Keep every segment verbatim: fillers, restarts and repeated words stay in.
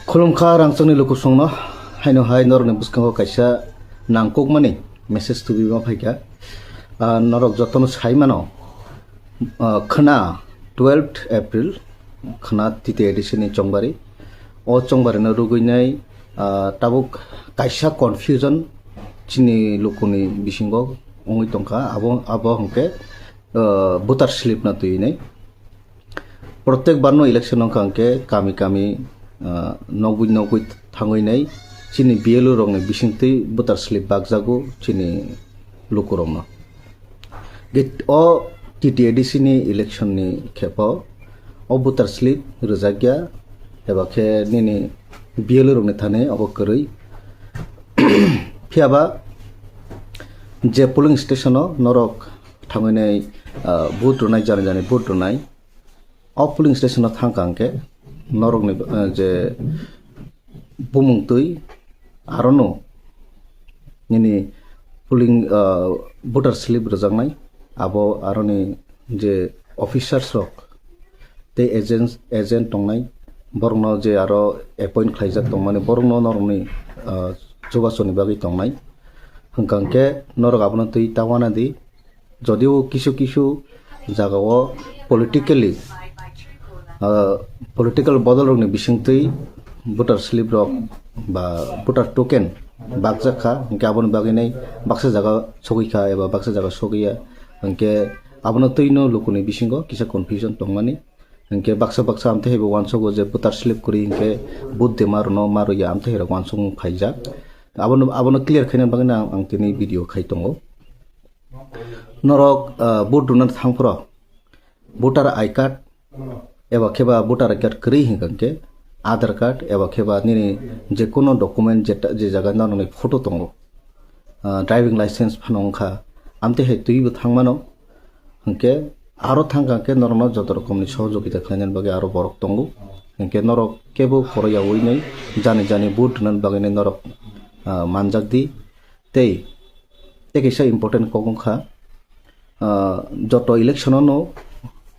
Khulumkha rangchakni lukusongno, haino hai norokni bwskango kaisa nangkukmani message tubima phaikha. Ah, norok jotono sai mano, ah, khwna twelfth April khwna T T A D C ni chongbari. O chongbarino rwgwinai, ah, tabuk kaisa confusion chini lukuni bisingo wngwi tongkha. Abo, abo hwnkhe, ah, voter slip no twinai. Protek barno election wngkha hwnkhe kami kami, ah, nogwi nogwi thangwi nai chini B L O rokni bisingtwi voter slip bakjago chini lukurokno. Ge-, o T T A D C ni election ni khepo o voter slip rwjakya, eba khe nini B L O rokni thani obo kwrwi. Phiyaba je polling station o norok thangwi nai, ah, vote rwnai, jani jani vote rwnai, o polling station o thang kha hwnkhe norokni, eh, je bumung twi arono nini polling, eh, voter slip rwjaknai, abo aroni je officers rok tei agents, agent tongnai, borokno je aro appoint khlaijak tongmani, borokno norokni, eh, chubasoni bagwi tongnai. Hwnkha hwnkhe norok abono twi ta uanadi, jodio kisu kisu jagao politically, ah, political bodolrokni bisingtwi voter slip rok ba voter token bakjak kha, hwnkhe aboni bagwi nai baksa jaga sogwi kha eba baksa jaga sogwi ya, hwnkhe abono twino lukuni bisingo kisa confusion tongmani, hwnkhe baksa baksa amtwi hai bo uansugo je voter slip kwrwi hwnkhe vote de ma rwno ma rwya amtwi hai rok uansukmung phaijak. Abono, abono clear khaina bagwi ang, ang tini video khai tongo. Norok, ah, vote rwna thangphuru voter I card eba khe ba voter I card kwrwi hwnkha hwnkhe Aadhaar card eba khe ba nini je kono document je ta-, je jaga norokni photo tongo, ah, driving license phano wngkha, amtwi hai twibo thangmano, hwnkhe aro thangkha hwnkhe norokno joto rokomni sohojogita khlainani bagwi aro borok tongo, hwnkhe norok kebo khoro yaui nai jani jani vote rwnani bagwi nai norok, ah, manjak di. Tei, tei kaisa important kok wngkha, ah, joto election-o no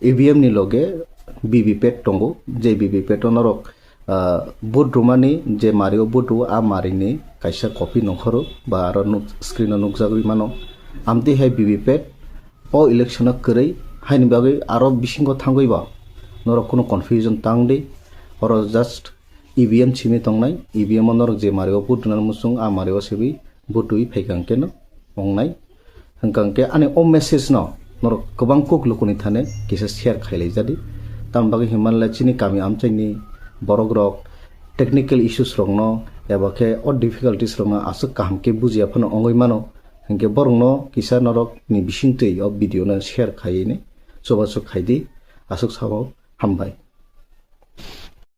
E V M ni loge V V P A T tongo, je V V P A T o norok, ah, vote rwmani je mari-o vote rwo, a marini kaisa copy nongkhoro ba aro nuk-, screen-o nukjagwi mano. Amtwi hai V V P A T o election-o kwrwi, haini bagwi aro bisingo thangwi ba norok kunu confusion tang di, oro just E V M simi tongnai, E V M o norok je mario vote rwna muchung, a mario sibi vote rwi phaikha hwnkhe no wngnai. Hwnkha hwnkhe ani o message no norok kwbang kuk lukuni thane kisa share khailai jadi. Tamni bagwi hinmanle chini kami amchaini borok rok technical issues rokno eba khe o difficulties rokno aswk kaham khe bujiya phano wngwi mano. Hwnkhe borokno kisa norok ni bisingtwi o video no share khaiwi chubachu khaidi. Aswk sao, hambai.